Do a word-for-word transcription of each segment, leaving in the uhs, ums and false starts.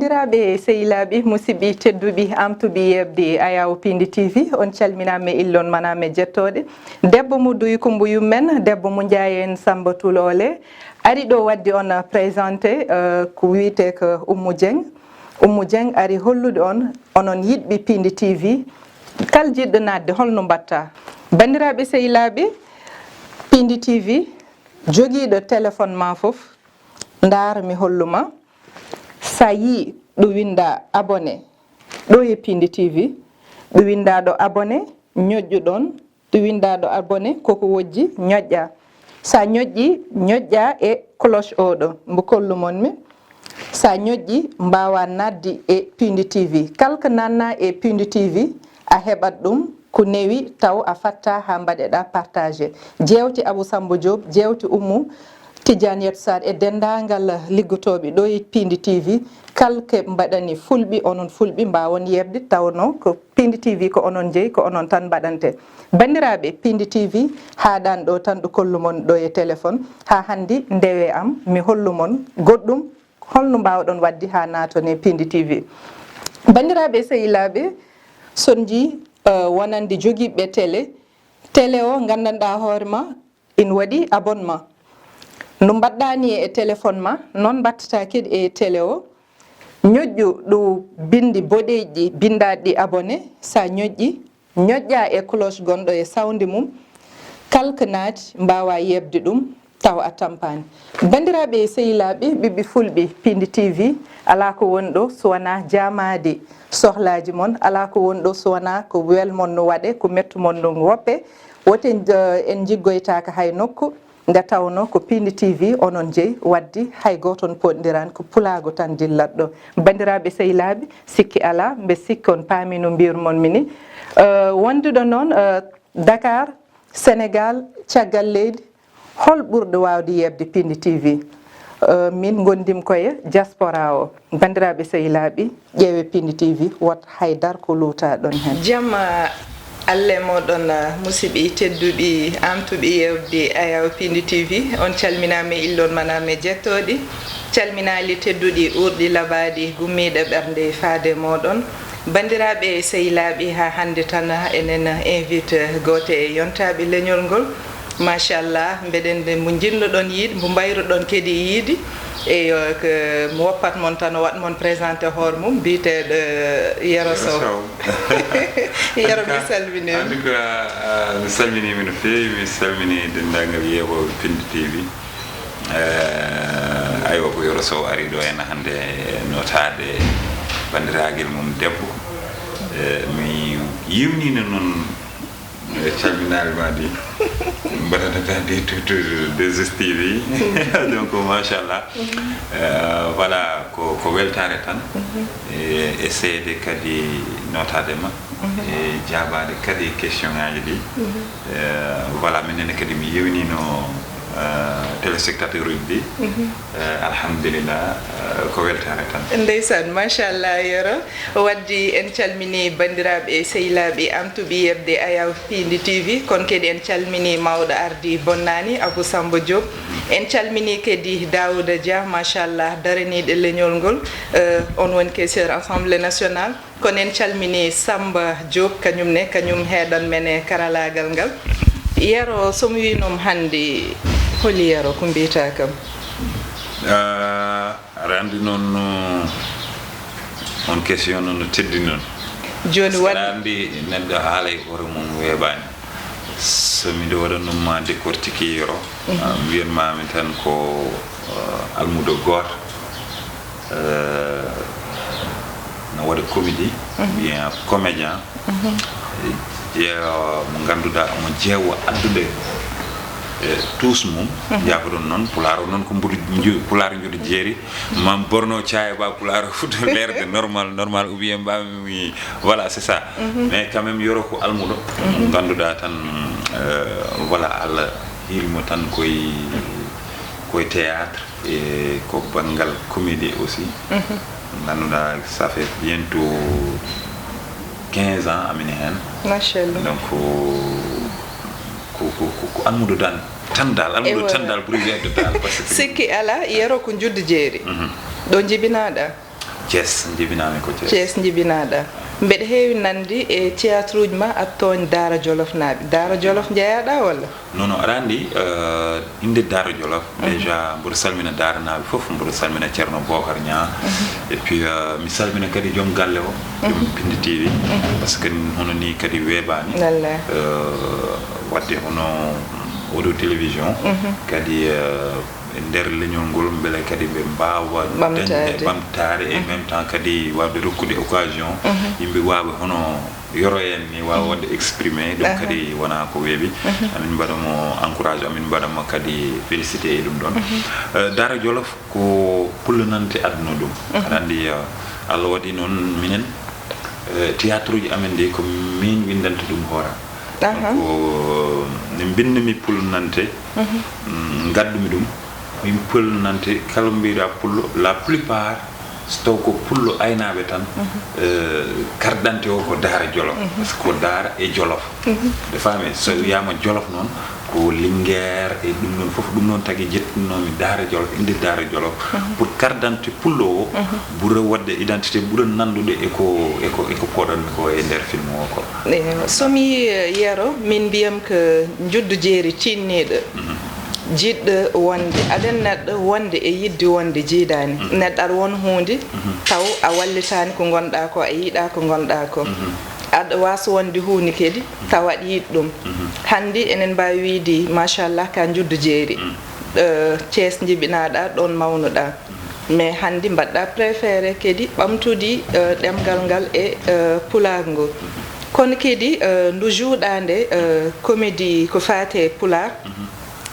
Bandiraaɓe, sehilaaɓe, musidɓe tedduɓe, amtuɓe yeeɓde Ayaw Pindi T V, on calminaama e illon manama e jettooɗe. Debbo mo Duy Kumbu Yummen, debbo mo Njaay en Samba Tuloole, ari ɗo wadde on présenté, euh, ko wiyetee ko Oumou Dieng. Oumou Dieng ari hollude on, onon yiɗɓe Pindi T V, kal jiɗɗo naatde, holno mbaɗta? Bandiraaɓe, sehilaaɓe, Pindi T V, jogiiɗo téléphone ma fof, ndaar mi holluma. Sa yii ɗo winnda abonné, ɗo e Pindi T V, ɗo winnda ɗo abonné, ñoƴƴu ɗon, ɗo winnda ɗo abonné, koko wojji, ñoƴƴa. Sa ñoƴƴi, ñoƴƴa e cloche o ɗo, mbo kollu mon mi. Sa ñoƴƴi, mbaawa naatde e Pindi T V. Kal ko naatna e Pindi T V, a heɓat ɗum ko newi taw a fatta haa mbaɗeɗa partagé. Jeewte Abou Samba Diop, jeewte Oumou Tidiane Yet Sarr e denndaangal liggotooɓe ɗo e Pindi T V, kal ke mbaɗani fulɓe, onon fulɓe mbaawon yeeɓde, tawno ko Pindi T V ko onon jeyi, ko onon tan mbaɗante. Banndiraaɓe, Pindi T V haaɗaani ɗo tan ɗo kollu mon ɗo e téléphone. Haa hannde ndewe am, mi hollu mon goɗɗum, holno mbaawɗon waɗde haa naaton e Pindi T V. Banndiraaɓe, sehilaaɓe, son njii, eh, wonande jogiiɓe télé, télé o nganndanɗaa hoore ma, ina waɗi abonnement. No mbaɗɗaa ni e téléphone ma, noon mbaɗtataa kadi e télé o. Ñoƴƴu ɗo binndi boɗeeji ɗi, binndaaɗi ɗi abonné, sa ñoƴƴi, ñoƴƴa e cloche gonɗo e sawndi mum. Kal ko naati, mbaawa yeeɓde ɗum, taw a tampaani. Banndiraaɓe e sehilaaɓe, ɓiɓɓe fulɓe, Pindi T V, alaa ko woni ɗo so wonaa jaamaade sohlaaji mon, alaa ko woni ɗo so wonaa ko wel mon no waɗe, ko mettu mon no woppe. Wote, eh, en njiggoytaaka hay nokku, nde tawnoo ko Pindi T V onon jeyi, waɗde hay gooto on poɗndiraan, ko pulaagu tan dillat ɗo. Banndiraaɓe sehilaaɓe, sikki alaa, mbe sikki on paami no mbiyir mon mi ni. Eh, wonduɗo noon, eh, Dakar, Sénégal, caggal leydi, hol ɓurɗo waawde yeeɓde Pindi T V? Eh, min ngondim koye diaspora o. Banndiraaɓe sehilaaɓe, ƴeewe Pindi T V, wot hay dar ko luutaa ɗon heen. Jamma Allah e mooɗon, musidɓe tedduɓe, amtuɓe yeewde Ayaw Pindi T V. On calminaama e illon manama e jettooɗi. Calminaali tedduɗi, uurɗi, labaaɗi, gummiiɗe ɓernde faade e mooɗon. Banndiraaɓe sehilaaɓe, haa hannde tan enen invité gooto e yontaaɓe leñol ngol. Machallah, mbeɗen nde mo njiɗnoɗon yiide, mo mbayruɗon kadi yiide. Eyo, ko mo woppat mon tan, o waɗ mon présenté hoore mum, biyeteeɗo Yero Sow. Sow. Yero, mi salmini. En tout cas, ah, mi salminiima no feewi, mi salmini denndaangal yeeɓooɓe Pindi T V. Eh, aywa, ko Yero Sow ari ɗo en hannde nootaade banndiraagal mum debbo. Eh, mi yiwnino noon e calminaali ma ɗi mbaɗanata ɗi to, to deux S T V. Donc, machallah. Euh, voilà, ko, ko weltaare tan. E, e seede kadi nootaade ma. E jaabaade kadi question ngaaji ɗi. Euh, voilà, minen kadi mi yewnino, euh, téléspectateur uji ɗi. Euh, alhamdulillah, euh, ko weltaare tan. Ndeysaan, machallah, Yero. Waddi en calmini banndiraaɓe, sehilaaɓe, amtuɓe yeeɓde Ayaw Pindi T V. Kono kadi en calmini mawɗo ardi bonnaani, Abou Samba Diop. En calmini kadi Daouda Dia, machallah, daraniiɗo leñol ngol. Euh, on woni caissier Assemblée nationale. Kono en calmini Samba Diop, kañum ne, kañum heeɗan men e karalaagal ngal. Yero, so mi wiinoo mo hannde, holi Yero, ko mbiytaa kam? Ah, aɗa anndi noon, no, on question noon no teddi noon. Jooni. Parce que waɗi aɗa anndi neɗɗo haalay hoore mum weeɓaani. So miɗo waɗanoo ma décortiquer Yero, ah, mbiyan ma mi tan ko, ah, almuudo gooto. Eh, no waɗa comédie, bien comédien. Jeewa mo ngannduɗaa omo jeewa addude, eh, tuus mum. Jaaboɗon noon, Pulaar o noon ko mbuɗo nju-, Pulaar njuɗo jeeri. Mam borno caaya ba Pulaar o fuɗɗo leerde normal, normal, ou bien mbawmi, voilà, c'est ça. Mais quand même, Yero ko almuudo mo ngannduɗaa tan, eh, voilà, Allah hiirimo tan koye, koye théâtre. E ko banngal comédie aussi. Ngannduɗaa, ça fait bientôt quinze ans amin heen. Machallah. Donc, ko, ko, ko, ko almuudo dan-, tan dal, almuudo tan dal ɓuri weeɓde dal, parce que sikki alaa, Yero ko njuddu jeeri. Ɗo njibinaaɗaa? Thiès, njibinaami ko Thiès. Thiès njibinaaɗa. Mbeɗa heewi nande e théâtre uji ma aɗa tooña Daara Jolof naaɓe. Daara Jolof njeyaɗa walla? Non, non, aɗa anndi, eh, innde Daara Jolof, déjà mboɗo salmina Daara naaɓe fof, mboɗo salmina Ceerno Bookar Ñaa, et puis, eh, mi salmina kadi joom galle o, joom Pindi T V, parce que hono nii kadi weeɓaani. Wallaahi. Eh, waɗde hono oɗo télévision, kadi, eh, e nder leñol ngol, mbele kadi ɓe mbaawa Ɓamtaade. Dañde ɓamtaare, et même temps kadi waawde rokkude occasion yimɓe waawa hono Yoro en ni waawa waɗde exprimé ɗum. Kadi wonaa ko weeɓi. Amin mbaɗa mo encourage, amin mbaɗa mo kadi félicité e ɗum ɗon. Eh, Daara Jolof ko pullo nante aduna ɗum. Aɗa anndi, eh, Allah waɗi noon minen, eh, théâtre uji amen ɗi ko min winndanta ɗum hoora. Donc, min mbinnumi pullo nante, mm, ngaddumi ɗum. Min pullo nante, kala mbiɗa pullo, la plupart, so taw ko pullo aynaaɓe tan, eh, carte d'identité o ko Daara Jolof. Parce que ko Daara e Jolof. Nde faami, so wiyaama Jolof noon, ko Linguère e ɗum noon fof, ɗum noon tagi jettunoomi Daara Jolof, innde Daara Jolof. Pour carte d'identité pullo o, ɓura waɗde identité, ɓura nanndude e ko, e ko, e ko pooɗanmi ko e nder film o ko. Eewa, so mi, eh, Yero, min mbiyam ko njuddu jeeri tiinniiɗo. Jiɗɗo wonde, aɗen neɗɗo wonde e yiɗde wonde jiidaani. Neɗɗo aɗa won huunde, taw a wallitaani ko ngonɗaa ko, a yiɗaa ko ngonɗaa ko. Aɗa waasa wonde huunde kadi, taw aɗa yiɗi ɗum. Hannde enen mbaawi wiyde, machallah, ka njuddu jeeri. Eh, Thiès njibinaaɗa, ɗoon mawnuɗaa. Mais hannde mbaɗɗa préféré kadi ɓamtude, eh, ɗemngal ngal e, eh, pulaar ngu. Kono kadi, eh, ndu juuɗaande, eh, comédie ko faati e pulaar,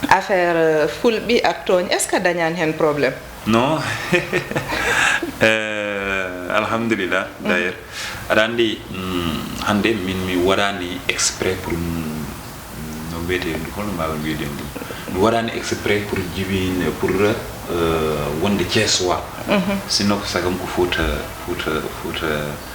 affaire, eh, fulɓe aɗa tooña, est-ce que a dañaani heen problème? Non. Eh, alhamdulillah, d'ailleurs. Aɗa anndi, mm, hannde min mi waɗaani exprès pour, mm, no mbiyetee ɗum, holno mbaawen wiyde ɗum? Mi waɗaani exprès pour jibin, pour, euh, wonde Thiessois. Sinon ko sagam ko Fuuta, Fuuta, Fuuta.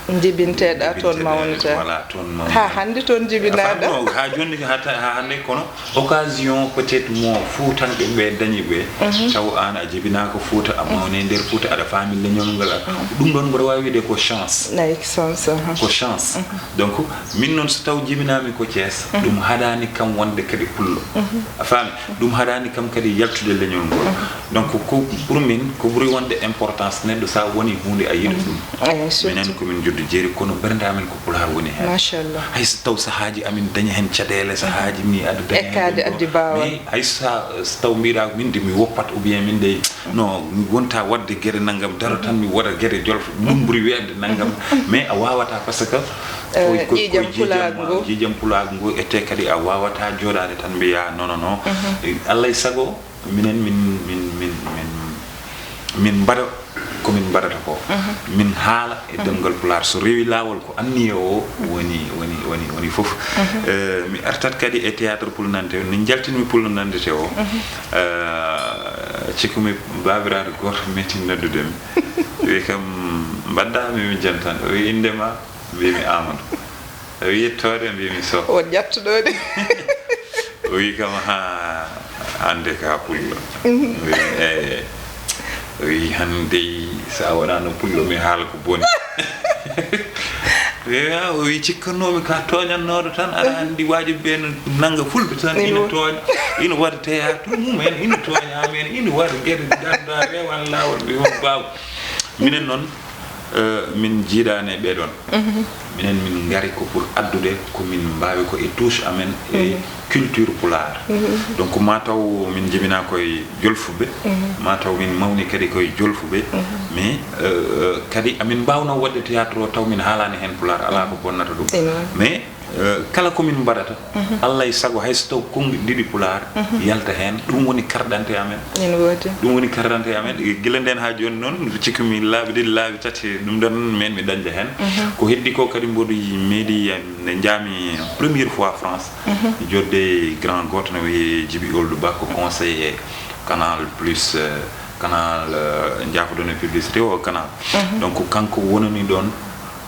Njibinteɗaa toon mawnata. Voilà, toon mawnata. Haa hannde toon jibinaaɗo. Haa jooni, haa ta-, haa hannde, kono occasion peut-être mo Fuutanɓe ɓe dañi ɓe, taw aan a jibinaaka Fuuta, a mawni e nder Fuuta, aɗa faami leñol ngal, ɗum ɗoon mboɗo waawi wiyde ko chance. Eey, chance, aha. Ko chance. Donc, min noon, so taw jibinaami ko Thiès, ɗum haɗaani kam wonde kadi pullo. A faami? Ɗum haɗaani kam kadi yaltude leñol ngol. Donc, ko pour min, ko ɓuri wonde importance, neɗɗo so a woni huunde, a yiɗa ɗum. Eey, surtout. Minen ko min juddu jeeri, kono ɓernde amen ko pulaar woni heen. Machallah. Hay so taw sahaaji amin daña heen caɗeele, sahaaji mi aɗa daña heen. Ekkaade ɗum ɗo. Addi baawal. Mais hay so, so taw mbiɗa min de mi woppat ou bien min de, non, mi wonta waɗde geɗe nanngam, daro tan mi waɗa geɗe jolof, ɗum ɓuri weeɓde nanngam. Mais a waawata, parce que, euh, ko, ko, ƴiiƴam ko pulaagu ngu. Ƴiiƴam pulaagu ngu, ete kadi a waawata jooɗaade tan mbiya non, non, non. Allah e sago, minen min, min, min, min, min mbaɗa ko min mbaɗata ko. Min haala e ɗemngal pulaar. So rewi laawol, ko anniya o woni, woni, woni, woni fof. Eh, mi artat kadi e théâtre pulnante o. Nde njaltinmi pulnante o, eh, cikkumi baabiraaɗo gooto metti noddude mi. Wi kam, "Mbaɗɗa?" Mbimi, "Jam tan." O wi, "Innde ma?" Mbimi, "Amadou." O wi, "Yettooɗe?" Mbimi, "Soh." O ƴattuɗo de. O wi kam, "Haa, aan de ka pullo." Mbimi, "Eey." O wi, "Hannde so a waɗaano pullo, mi haala ko boni." Wi, "Ah," o wi, "cikkannoomi ka tooñannooɗo tan, aɗa anndi waajib ɓe no nannga fulɓe tan, ina tooña, ina waɗa théâtre mum en, ina tooña amen, ina waɗa geɗe ngannduɗaa rewan laawol." Mbimi, "Baaba." Minen noon, eh, min njiidaani e ɓee ɗoon. Minen min ngari ko pour addude ko min mbaawi ko e touche amen e culture pulaar. Donc, ma taw min njibinaa koye jolfuɓe, ma taw min mawni kadi koye jolfuɓe, mais, eh, eh, kadi amin mbaawno waɗde théâtre o taw min haalaani heen pulaar, alaa ko bonnata ɗum. Mais, eh, kala ko min mbaɗata, Allah e sago, hay so taw konngi ɗiɗi pulaar yalta heen, ɗum woni carte d'identité amen. Ene woodi. Ɗum woni carte d'identité amen. Gila ndeen haa jooni noon, cikkumi laabi ɗiɗi, laabi tati, ɗum ɗoon meen mi dañde heen. Ko heddi ko kadi mboɗo yi-, meeɗi, eh, nde njaami première fois France, jodde grand gooto no wiyee Djiby Ould Ba, ko conseiller Canal Plus, eh, Canal, eh, njaafoɗon e publicité o, Canal. Donc, kanko wonani ɗoon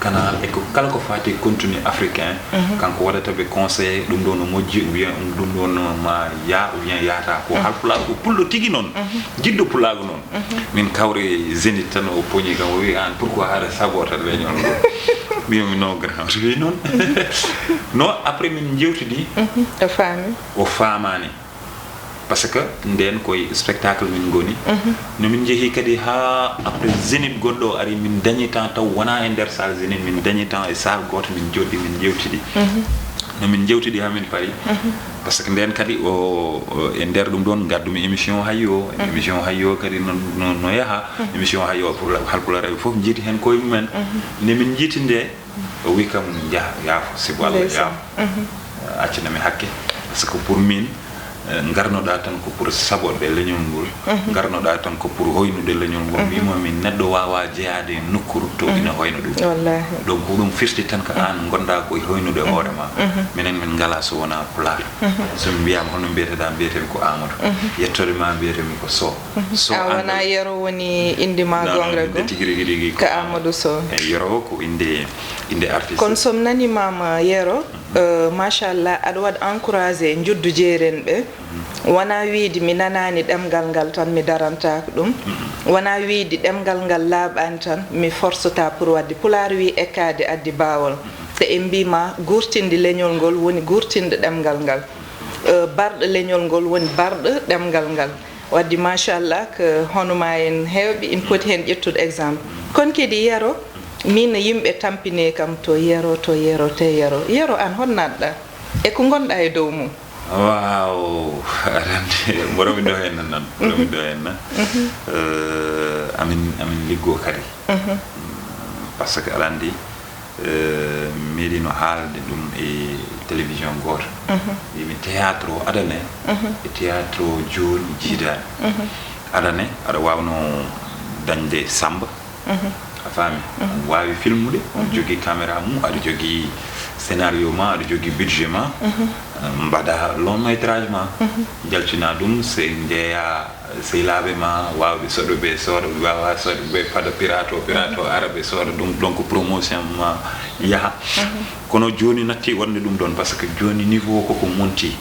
canal, e ko kala ko faati contenu africain, kanko waɗata ɓe conseillé, ɗum ɗo no moƴƴi, ou bien ɗum ɗo no ma yaa, ou bien yaata. Ko halpulaar, ko pullo tigi noon, jiɗɗo pulaagu noon. Min kawre Zénith tan, o poñi kam, o wi: "Aan, pourquoi haɗa sabota leñol ngol?" Mbiyumi: "Non, grand." O wi noon. Non, après min jewtidi. O faami. O faamaani. Parce que ndeen koye spectacle min ngoni. No min njehi kadi haa après Zénith goɗɗo o ari, min dañi temps taw wona e nder salle Zénith, min dañi temps e salle gooto, min joɗɗi, min jewtidi. No min jewtidi haa min pari. Parce que ndeen kadi o, o, e nder ɗum ɗoon ngaddumi émission Hayyo. Émission Hayyo kadi no, no, no yaha. Émission Hayyo pour halpulaar fof njiiti heen koye mumen. Nde min njiiti nde, o wi kam: "Njaha, yaafo, sibu Allah, yaafo." Accanami hakke. Parce que pour min, eh, ngarnoɗaa tan ko pour saboɗde leñol ngol. Ngarnoɗaa tan ko pour hoynude leñol ngol. Mbiymo min neɗɗo waawaa jeyaade e nokku rutto ina hoyna ɗum. Wallaahi. Donc ko ɗum firti tan ko aan ngonɗaa ko e hoynude hoore ma. Minen min ngalaa so wonaa pulaar. So min mbiyaama: "Hono mbiyeteɗaa?" Mbiyetemi ko Amadou. Yettoode ma mbiyetemi ko Sow. So a wona Yero woni innde ma goonga goo? Tigi rigi rigi ko Amadou Sow. Eyi, Yero ko innde, innde artiste. Kono so mi nanii ma, ma Yero, eh, machallah, aɗa waɗa encouragé njuddu jeerenɓe. Wona wiyde mi nanaani ɗemngal ngal tan mi darantaako ɗum. Wona wiyde ɗemngal ngal laaɓaani tan mi forceta pour waɗde. Pulaar wii ekkaade addi baawol. Te en mbii ma guurtinde leñol ngol woni guurtinde ɗemngal ngal. Eh, barɗo leñol ngol woni barɗo ɗemngal ngal. Wadde machallah ko hono ma en heewɓe ina poti heen ƴettude exemple. Kono kadi Yero, min no yimɓe tampine kam to Yero, to Yero, to Yero. Yero, aan hol naatɗaa? E ko ngonɗaa e dow mum? Waaw, aɗa anndi, mboɗo mi ɗo heen nan, mboɗo mi ɗo heen nan. Eh, amin, amin liggoo kadi. Parce que aɗa anndi, eh, mi meeɗiino haalde ɗum e télévision gooto. Mbimi théâtre o adane, e théâtre o jooni jiidaani. Adane, aɗa waawnoo dañde Samba. A faami? Aɗa waawi filmude, aɗa jogii caméra mum, aɗa jogii scénario ma, aɗa jogii budget ma. Mbaɗa long métrage ma, jaltina ɗum, sey njeeya sehilaaɓe ma, waawɓe soɗuɓe sooda, waawaa soɗuɓe fada pirate o, pirate o ara ɓe sooda ɗum, donc promotion ma yaha. Kono jooni natti wonde ɗum ɗoon, parce que jooni niveau koko monti.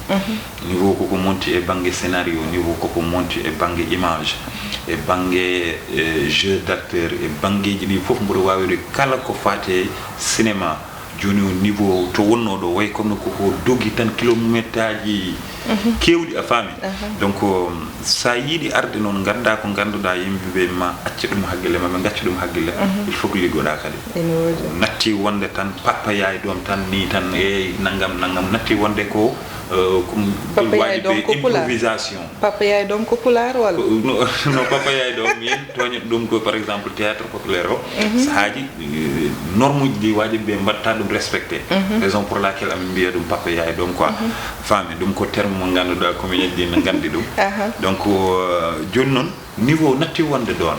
Niveau koko monti e bannge scénario, niveau koko monti e bannge image, e bannge, eh, jeu d'acteur, e banngeeji ɗi fof mboɗo waawi wiide kala ko faati e cinéma. Jooni o niveau to wonnoo ɗo, way comme koko dogi tan kilométraaji keewɗi, a faami? Donc, so a yiɗi arde noon, nganndaa ko ngannduɗaa, yimɓe ɓe ma acca ɗum hakkille, ma ɓe ngacca ɗum hakkille, il faut que liggoɗaa kadi. Natti wonde tan, pappa yaay doom tan, nii tan, eey, nanngam, nanngam, natti wonde ko, eh, ko ɗum waɗi ɓe improvisation. Pappa yaay doom ko pulaar walla? Ko, no, no, pappa yaay doom, min tooñat ɗum ko, par exemple, théâtre populaire o, sahaaji, eh, norme uji ɗi waɗi ɓe mbaɗta ɗum respecté. Raison pour laquelle amin mbiya ɗum pappa yaay doom quoi. Faami, ɗum ko terme mo ngannduɗaa comédien ji ne nganndi ɗum. Donc, eh, jooni noon, niveau natti wonde ɗoon.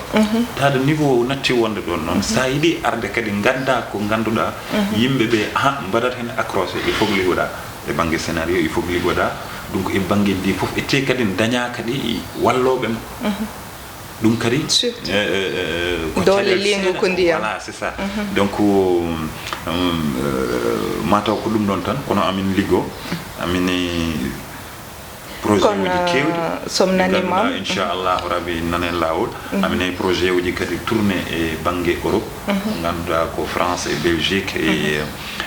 Taade niveau natti wonde ɗoon noon, so a yiɗi arde kadi nganndaa ko ngannduɗaa, yimɓe ɓe, aha, mbaɗat heen accroché, il faut que liggoɗaa. E bannge scénario, il faut que liggoɗaa. Donc, e bannge ndi fof, ete kadi dañaa kadi wallooɓe ma. Ɗum kadi, eh, eh, eh, ko doole caɗeele liingu seeɗa. Ko ndiyam. Voilà, c'est ça. Donc, um, eh, mataw ko ɗum ɗoon tan, kono amin liggo, amin e projet uji keewɗi. Kono, so mi nanii ma, inchallahu rabi, nane laawol. Amin e projet uji kadi tourné e bannge Europe. Ngannduɗaa ko France e Belgique e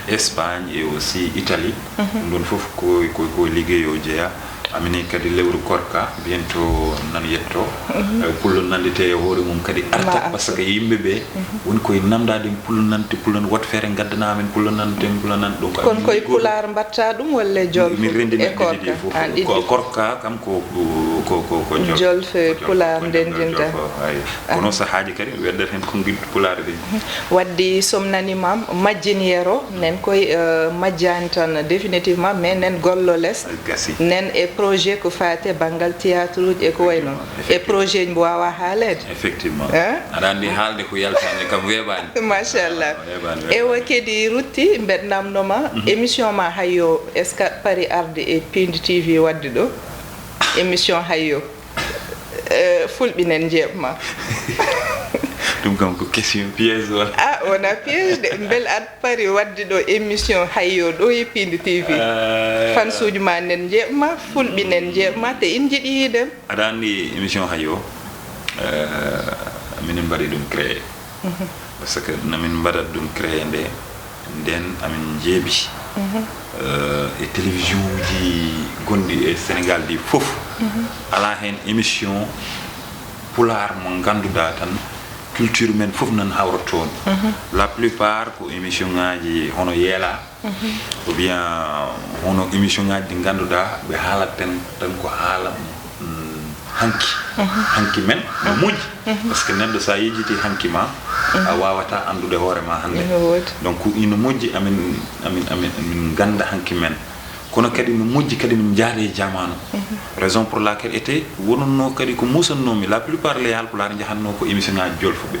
Espagne e aussi Italie. Ɗum ɗoon fof ko, ko, ko liggey o jeyaa. Amin e kadi lewru korka, bientôt nan yetto. Eh, pullo nanndite e hoore mum kadi arta, parce que yimɓe ɓe woni koye namdaade pullo nante, pullo nan, wat feere ngaddana amin pullo nante, pullo nan. Donc, kono koye pulaar mbaɗ ta ɗum walla e jolfe? Min renndina e ɗiɗi ɗi fof. Ko korka kam ko, ko, ko, ko jolfe. Jolfe pulaar ndenndinta. Kono sahaaji kadi mi weddat heen konnguɗi pulaar ɗi. Wadde so mi nanii ma, majjin Yero, nen koye, eh, majjaani tan définitivement, mais nen gollo les. Gasi. Nen e projet ko faati e banngal théâtre uji e ko wayi noon. E projet ji mbo waawaa haaleede. Effectivement. Eh? Aɗa anndi haalde ko yaltaani kam weeɓaani. Machallah. Weeɓaani, weeɓaani. Ewa kadi Rutti, mbeɗa namndo ma, émission ma Hayyo, est-ce que aɗa pari arde e Pindi T V waɗde ɗo? Émission Hayyo. Eh, fulɓe nen njeeɓ ma. Ɗum kam ko question piège wala? Ah, wona piège de. Mbel aɗa pari waɗde ɗo émission Hayyo ɗo e Pindi T V? Fansuuji ma nen njeeɓ ma, fulɓe nen njeeɓ ma, te in njiɗi yiidem. Aɗa anndi émission Hayyo, eh, minen mbaɗi ɗum créé. Parce que no min mbaɗat ɗum créé nde, nden amin njeeɓi, eh, e télévision uji gonɗi e Sénégal ɗi fof. Alaa heen émission pulaar mo ngannduɗaa tan culture men fof nan hawra toon. La plupart ko émission ngaji hono yeela, ou bien hono émission ngaji ɗi ngannduɗaa ɓe haalat tan, tan ko haala, mm, hanki. Hanki men no moƴƴi. Parce que neɗɗo, so a yejjiti hanki ma, a wawata anndude hoore ma hannde. Ina woodi. Donc ina moƴƴi amin, amin, amin, amin ngannda hanki men. Kono kadi no moƴƴi kadi min njaada e jamaanu. Raison pour laquelle ete wonannoo kadi ko musannoomi, la plupart les Haalpulaar njahatnoo ko émission ngaji jolfuɓe.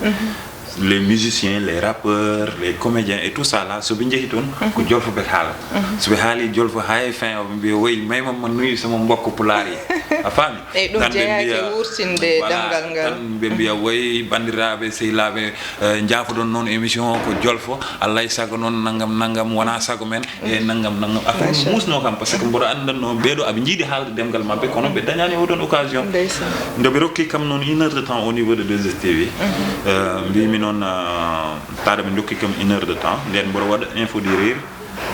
Les musiciens, les rappeurs, les comédiens et tout ça là, so ɓe njehi toon, ko jolfo ɓe haala. So ɓe haali jolfo haa e fin o, ɓe mbiya, "Woy, may ma ma nuyu sama mbokk pulaar yi." A faami? Eyyi, ɗum jeyaaki e wuurtinde, voilà, ɗemngal ngal. Tan ɓe mbiya, "Woy, banndiraaɓe, sehilaaɓe, eh, njaafoɗon noon émission o ko jolfo, alaa e sago noon nanngam, nanngam, wonaa sago men." E nanngam, nanngam. Affaire no muusnoo kam, parce que mboɗo anndanno ɓeeɗo aɓe njiɗi haalde ɗemngal maɓɓe, kono ɓe dañaani oɗon occasion. Ndeysaan. Nde ɓe rokki kam noon une heure de temps au niveau de deux S T V, euh, mbimi noon, euh, taada ɓe ndokki kam une heure de temps, nden mboɗo waɗa info du rire,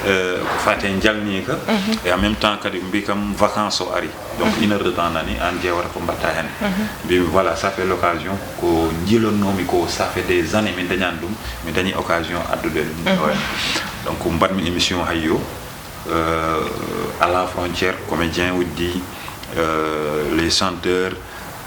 euh, ko faati e njalniika, et en même temps kadi mbi kam vacances o ari. Donc une heure de temps nani, aan ƴeewata ko mbaɗta heen. Mbimi, voilà, ça fait l'occasion, ko njilannoomi ko, ça fait des années min dañaani ɗum, mi dañi occasion addude ɗum ɗo heen. Donc mbaɗmi émission Hayyo, euh, à la frontière, comédien uji, euh, les chanteurs,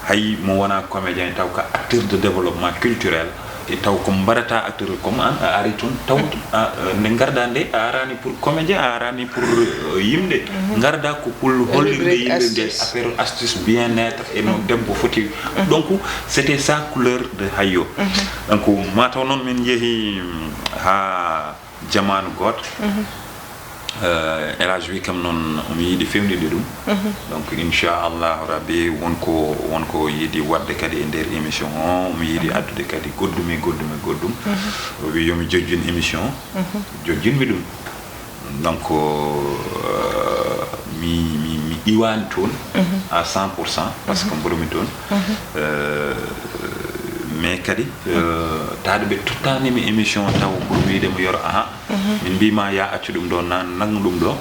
hay mo wona comédien taw ko acteur de développement culturel, e taw ko mbaɗata acteur comme an, a ari toon taw, a, nde ngarɗa nde, a arani pour comédien, a arani pour, euh, yimɓe. Ngarɗa ko pour hollirde yimɓe nde affaire astuce bien-être et no debbo foti. Donc c'était ça couleur de Hayyo. Donc mataw noon min njehi, mm, ha jamaanu gooto. Eh, El Hadj wi kam noon omo yiɗi fewnitde ɗum. Donc inchallahu rabbi wonko, wonko yiɗi waɗde kadi e nder émission o, omo yiɗi addude kadi goɗɗum e goɗɗum e goɗɗum. O wi yomi jojjin émission, jojjinmi ɗum. Donc, euh, mi, mi, mi iwaani toon à cent pour cent, parce que mboɗomi toon. Euh, mais kadi, euh, taade ɓe tottanimi émission taw pour wiyde mo Yero, aha, min mbima ya accu ɗum ɗo, na nang ɗum ɗo.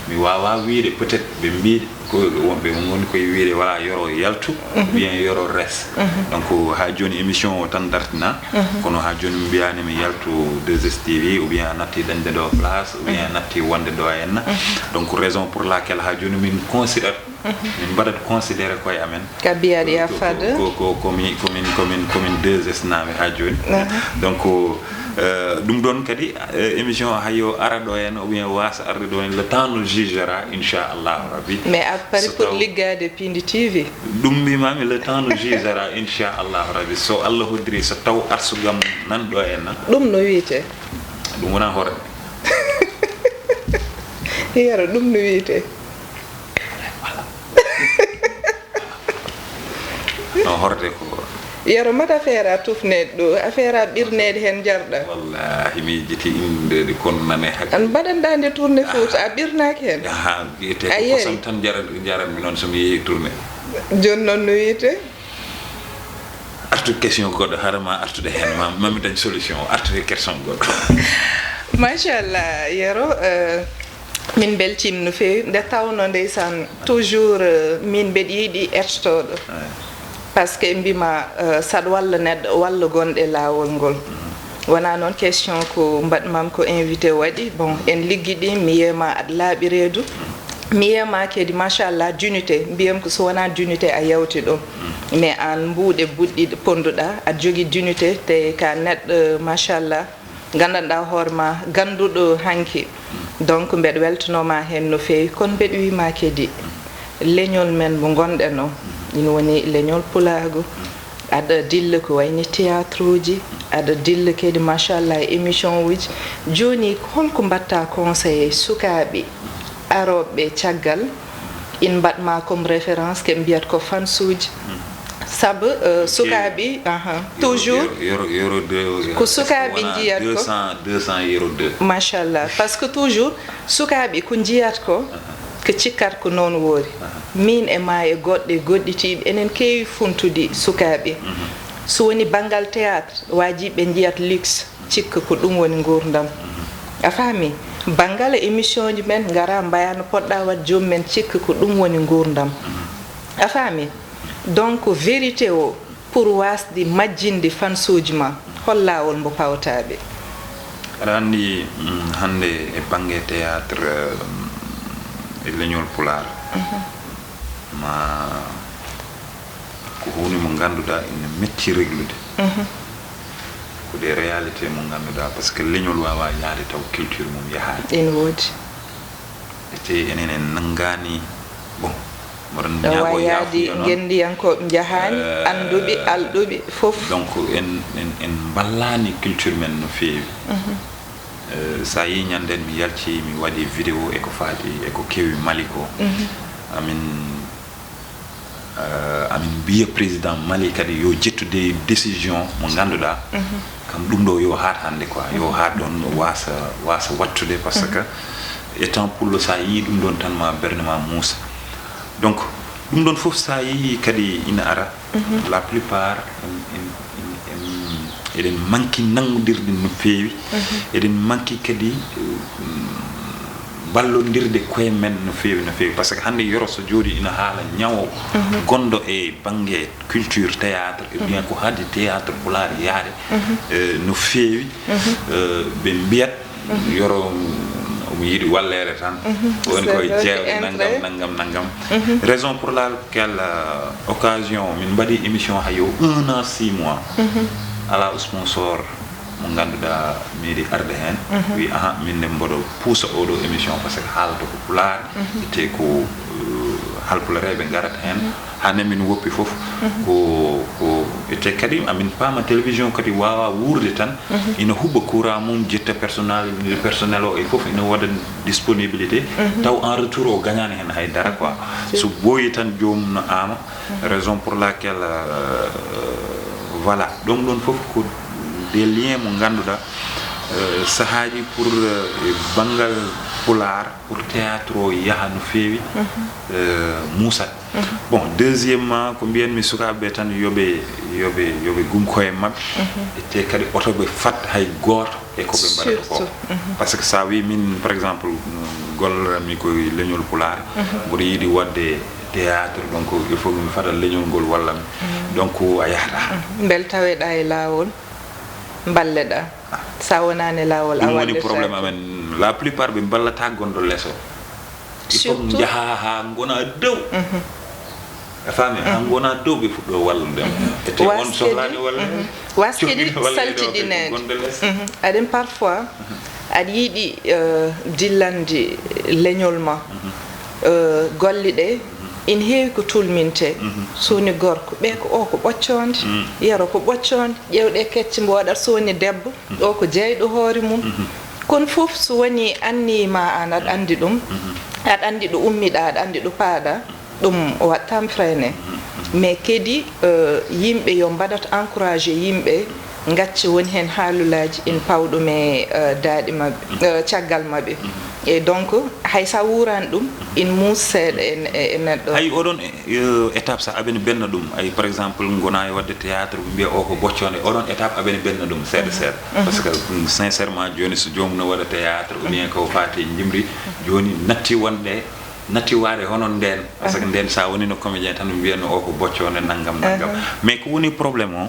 Mi wawa wiyde, peut-être ɓe mbi ko wonɓe ngoni koye wiyde, voilà, Yero yaltu, ou bien Yero res. Donc ha joni émission o tan dartina. Kono ha joni mi mbiyani mi yaltu deux S T V, ou bien a natti dañde ɗo place, ou bien a natti wonde ɗo henna. Donc raison pour laquelle ha joni min considère, min mbaɗat considéré koye amen. Ka mbiyaɗi a fada. Ko, ko, ko, komin, komin, komin, komin deux S naaɓe ha joni. Donc, euh, ɗum ɗon kadi, euh, émission o hay o ara ɗo henna, ou bien wasa arde ɗo henna, le temps nous jugera, inchallahu rabbi. Mais a pari pour liggade Pindi T V? Ɗum mbimami, le temps nous jugera, inchallahu rabbi. So Allah hoddiri, so taw arsugam nan ɗo henna. Ɗum no wiyete? Ɗum wona hoore. Yero, ɗum no wiyete? No horde ko. Yero, mbaɗa affaire a tufneede ɗo, affaire a ɓirneede heen njarɗa. Wallahi mi yejjiti inndeede kono nane hak. An mbaɗanɗa nde tourné Fouta, a ɓirnaaki heen? Aha, wiyete ko kosam tan njaran, njaranmi noon so mi yehi tourné. Jooni noon no wiyete? Artu question goɗɗo, hara ma artude heen, ma, ma mi dañ solution, artu e question goɗɗo. Machallah, Yero, euh, min mbeltiima no feewi. Nde tawnoo, ndeysaan, toujours, euh, min mbeɗa yiɗi ertotooɗo. Par ce que mbima, euh, saɗa walla neɗɗo, walla gonɗo e laawol ngol. Wonaa noon question ko mbaɗmam ko invité waɗi. Bon, en liggiɗi, mi yiyama aɗa laaɓi reedu. Mi yiyama kadi, machallah, dignité. Mbiyam ko so wonaa dignité a yawti ɗum. Mais aan mbuuɗe buɗɗiɗe ponduɗa, aɗa jogii dignité, te ka neɗɗo, machallah, nganndanɗaa hoore ma, gannduɗo hanki. Donc, mbeɗa weltanoo ma heen no feewi. Kono mbeɗa wiy ma kadi, leñol men mo ngonɗen o, ina woni leñol pulaagu. Aɗa dilla ko wayni théâtre uji, aɗa dilla kadi, machallah, e émission uji. Jooni, holko mbaɗta conseillé sukaaɓe arooɓe caggal, ina mbaɗ ma comme référence, ke mbiyat ko fans uji? Sabu, eh, sukaaɓe, aha, toujours, Euro, euro deux. Ko sukaaɓe njiyata ko. Deux cents, deux cents euro deux. Machallah, parce que toujours sukaaɓe ko njiyata ko, ko cikkata ko noon woori. Min e ma e goɗɗe goɗɗitiiɓe, enen keewi funtudi sukaaɓe. So woni banngal théâtre, waajiɓe njiyat luxe, cikka ko ɗum woni nguurndam. A faami? Banngal émission ji men ngara mbaya no poɗɗa waɗ joom men, cikka ko ɗum woni nguurndam. A faami? Donc vérité o, pour wasde majjinde fansuuji ma, hol laawol mbo pawtaɓe? Aɗa anndi, mm, hannde e bannge théâtre, mm, e leñol pulaar, ma ko huunde mo ngannduɗaa ina metti reglude. Ko des réalités mo ngannduɗaa, parce que leñol waawaa yahde taw culture mum yahaani. Ene woodi. Ete enen en nanngaani, bon, mboɗon Ɗo ñaago wayaadi yaafuya noon. Ngenndiyankooɓe njahaani, Euh, annduɓe, alɗuɓe, fof. Donc en, en, en mballaani culture men no feewi. Euh, so a yii ñanden mi yalci, mi waɗi vidéo e ko faati e ko kewi Mali ko. Amin, euh, amin mbiya président Mali kadi yo ƴettu des décisions mo ngannduɗaa kam ɗum ɗo yo haat hannde quoi, yo haat ɗon, wasa, wasa wattude, parce que étant pullo, so a yii ɗum ɗon tan ma ɓernde ma muusa. Donc ɗum ɗon fof so a yii kadi ina ara, la plupart en, en, en, en, eɗen manki nanngodirde no feewi. Eɗen manki kadi, mm, ballondirde koye men no feewi, no feewi, parce que hannde Yoro so jooɗi ina haala ñawo gonɗo e bannge culture théâtre, ou bien ko haadi théâtre pulaar yaade, euh, no feewi, euh, ɓe mbiyat Yoro, mm, omo yiɗi walleere tan. Woni koye jeewte nangam, nangam, nangam. Raison pour laquelle, euh, occasion, min mbaɗi émission hay yo un an, six mois. Alaa sponsor mo ngannduɗaa meeɗi arde heen. Wi, aha, min nde mboɗo puusa oɗo émission, parce que haalata ko pulaar, te ko, euh, halpulareeɓe ngarata heen. Hannde min woppi fof, ko, ko ete kadi amin paama télévision kadi waawa wuurde tan, ina huɓɓa courant mum, ƴetta personnel, personnel o e fof ina waɗa disponibilité, taw en retour o gañaani heen hay dara quoi. So ɓooyi tan joomum no aama, raison pour laquelle, euh, voilà, ɗum ɗon fof ko des liens mo ngannduɗaa, euh, sahaaji pour, euh, e banngal pulaar, pour théâtre o yaha no feewi, euh, muusat. Bon, deuxièmement, ko mbiyanmi sukaaɓe ɓe tan, yo ɓe, yo ɓe, yo ɓe gum koye maɓɓe. Ete kadi oto ɓe fat hay gooto e ko ɓe mbaɗata ko. Parce que so a wii min, par exemple, mm, golloranmi ko e leñol pulaar, mboɗo yiɗi waɗde théâtre, donc il faut mi fada leñol ngol walla mi. Donc a yahata. Mbel taweɗa e laawol, mballeɗa. So a wonaani e laawol, a Ɗum woni wallirtaake. Problème amen. La plupart ɓe mballata gonɗo lees o. Il faut Surtout njaha haa ngona dow. A faami? Haa ngona dow ɓe fuɗɗo wallude. Ete on Waskedi, sohlaani walle. Waskedi Cuɓiɗo walleede o saltiɗineede. Gonɗo lees. Aɗen parfois aɗa yiɗi, euh, dillande leñol ma. Euh, golle ɗe ina heewi ko tulminte. So woni gorko, ɓe ko o ko ɓoccoonde, Yero ko ɓoccoonde, ƴeewɗe kecce mbo waɗata, so woni debbo, o ko jeyɗo hoore mum. Kono fof so woni anniye ma an aɗa anndi ɗum, aɗa anndi ɗo ummiɗa, aɗa anndi ɗo paaɗa, ɗum waɗtam freiné. Mais kadi, euh, yimɓe yo mbaɗat encouragé yimɓe, ngacca woni heen haalulaaji ina paw ɗum e, euh, daaɗi maɓɓe, euh, caggal maɓɓe. E donc hay so a wuuraani ɗum, ina muusa seeɗa e, e, e neɗɗo. Hay oɗon, euh, étape, so aɓene benna ɗum, ay par exemple ngona e waɗde théâtre, ɓe mbiya o ko ɓoccoonde, oɗon étape aɓene benna ɗum seeɗa seeɗa. Parce que, mm, sincèrement jooni so joomum no waɗa théâtre ou bien ko faati e njimri, jooni natti wonde natti waade hono ndeen, parce que ndeen so a wonino comédien tan ɓe mbiyatno o ko ɓoccoonde nangam nangam. Mais ko woni problème o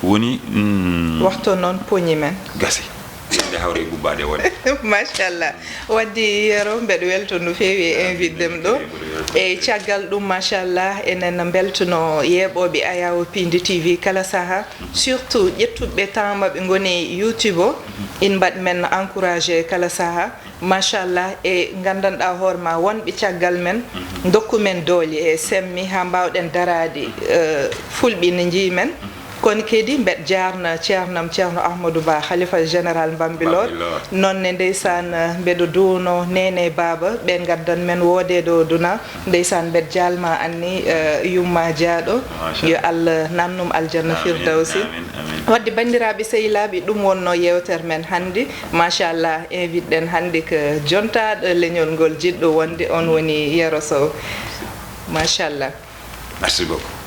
woni, mm, Waxtu noon poñi men. Gasi. Nde hawre e ɓuɓɓaade woni. Machallah. Wadde Yero, mbeɗa welto no feewi e invite dem ɗo. E caggal ɗum, machallah, enen mbeltano yeeɓooɓe Ayawo Pindi T V kala saha. Surtout ƴettuɓe temps maɓɓe ngoni YouTube o, in mbaɗ men encouragé kala saha. Machallah, e nganndanɗaa hoore ma wonɓe caggal men, ndokku men doole e semmi haa mbaawɗen daraade, eh, fulɓe ne njii men. Kono kadi mbeɗa jaarna ceernam, ceerno Ahmadou Ba, khalifa général Bambilor. Bambilor. Noon ne, ndeysaan, mbeɗo duwno neene baaba, ɓe ngaddan men woodee ɗo duna. Ndeysaan, mbeɗa jaalma anni, eh, yumma jaaɗo. Machallah. Yo Allah nannum aljanna, amin, firdawsi, amin, amin. Wadde, banndiraaɓe sehilaaɓe, ɗum wonno yeewtere men hannde. Machallah, invite ɗen hannde ko jontaaɗo leñol ngol, jiɗɗo wonde, on woni Yero Sow. Machallah. Merci beaucoup.